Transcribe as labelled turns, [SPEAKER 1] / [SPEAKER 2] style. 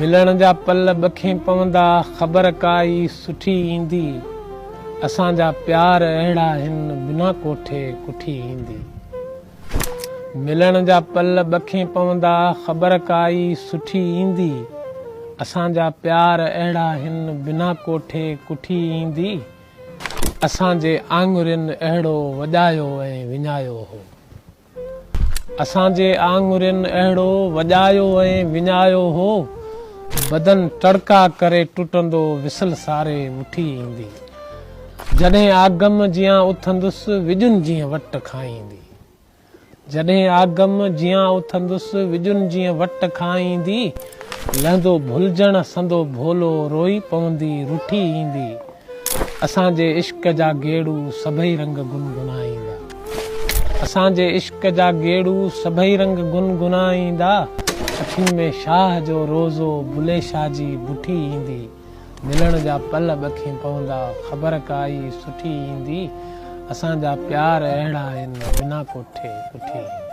[SPEAKER 1] ملڻ جا پل ٻکين پوندا، خبر ڪائي سٺي ايندي. اسان جا پيار اهڙا هن، بنا ڪوٺي ڪٺي ايندي. ملڻ جا پل ٻکين پوندا، خبر ڪائي سٺي ايندي. اسان جا پيار اهڙا هن، بنا ڪوٺي ڪٺي ايندي. اسان جي آڱرين اهڙو وڄايو ۽ وڃايو هو. اسان جي آڱرين اهڙو وڄايو ۽ وڃايو هو. بدن ٽڙڪا ڪري ٽٽندو وصل ساري وٺي ايندي. جڏهن آگم جيان اٿندس وڄن جيئن وٽ کائيندي. جڏهن آگم جيان اٿندس وڄن جيئن وٽ کائيندي. لهندو ڀلجڻ سندو ڀولو روئي پوندي رٺي ايندي. اسان جي عشق جا گيڙو سڀئي رنگ گنگنائيندا. اسان جي عشق جا گيڙو سڀئي رنگ گنگنائيندا. اکين ۾ شاهه جو روضو بلي شاهه جي بٺي ايندي. ملڻ جا پل ٻکين پوندا خبر ڪائي سٺي ايندي. اسان جا پيار اهڙا آهن بنا ڪوٺي ڪٺي ايندي.